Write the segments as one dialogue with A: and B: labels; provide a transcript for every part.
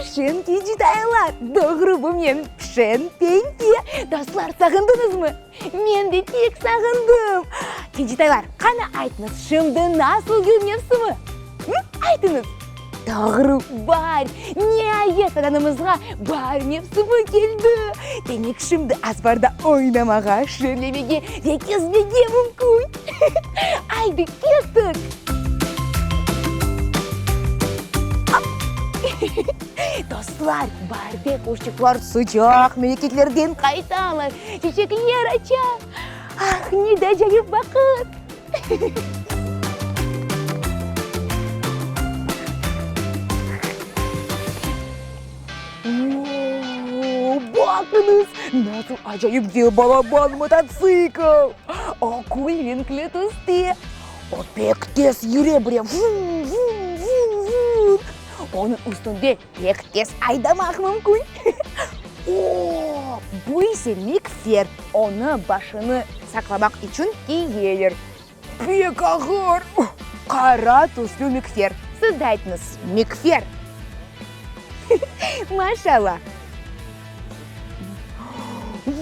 A: Şeñ kecitaylar! Doğru, bu men, Şeñ Penke! Dostlar, sağındıñızmı? Men de pek sağındım! Kecitaylar, qana aytıñız, şimdi nasıl gül mevsimi? Hı, aytıñız! Doğru, baar! Niayet, Vatanımızğa baar mevsimi keldi! Demek, şimdi azbarda oynamağa, şeñlemege ve kezmege mümkün! Aydı, kettik! Dostlar, baarde quşçıqlar sıcaq memleketlerden qaytalar, çiçekler aça. Ah, ne de acayip vaqıt! O, baqıñız, nasıl acayip ve balaban mototsikl! O, kül renkli tüste. O, pek tez yüre bile, vum-vum-vum-vum. Onıñ üstünde pek tez aydamaq mümkün. O, bu ise mikfer, onı başını saqlamaq içün kiyeler. Pek ağır, qara tüslü mikfer. Siz de aytıñız, mikfer. Maşallah!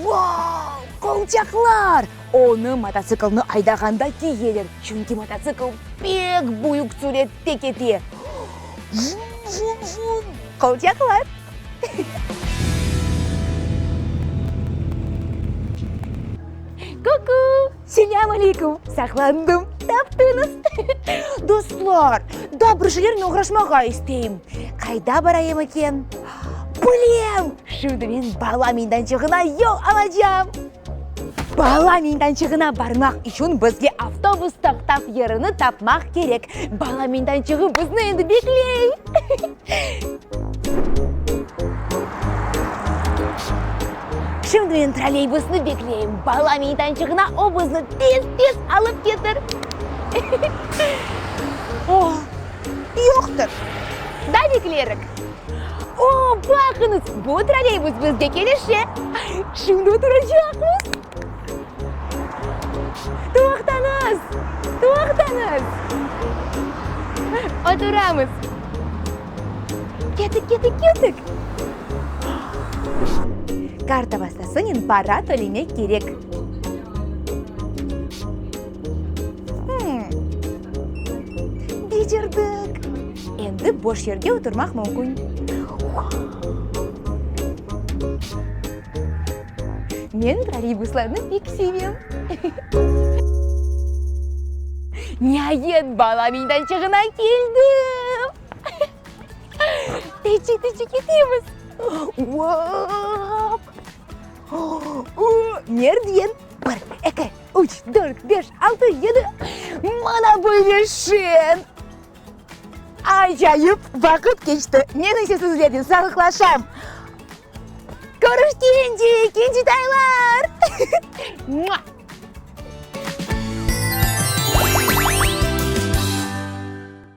A: Vau, qolçaqlar! Onı mototsiklni aydağanda kiyeler, çünki mototsikl pek büyük sürette kete. Vum-vum-vum! Qolçaqlar! Ku-ku! Selâm aleyküm! Saqlandım, taptıñız! Dostlar, daa bir şeylernen oğraşmağa isteyim. Qayda barayım eken? Bilem! Şimdi men bala meydançığına yol alacam. Bala meydançığına barmaq içün bizge avtobus toqtav yerini tapmaq kerek. Bala meydançığı bizni endi bekley. Şimdi men trolleybusnı bekleyim. Bala meydançığına o bizni tez-tez alıp ketir. O, yoqtır. Daa beklerik. O, baqıñız, bu trolleybus bizge kelişe. Şimdi oturacaqmız. Toqtañız! Toqtañız! Oturamız. Kettik, kettik, kettik! Karta vastasınen para tölemek kerek. Becerdik! Endi boş yerge oturmaq mümkün. Men trolleybuslarnı pek sevem. Niayet, bala meydançığına keldim! Tezce, tezce ketemiz! Hop! Merdiven! Bir, eki, üç, dört, beş, altı, yedi. Mana böyle şeñ! Acayip vaqıt keçti! Men ise sizlernen sağlıqlaşam. Körüşkence, kincitaylar!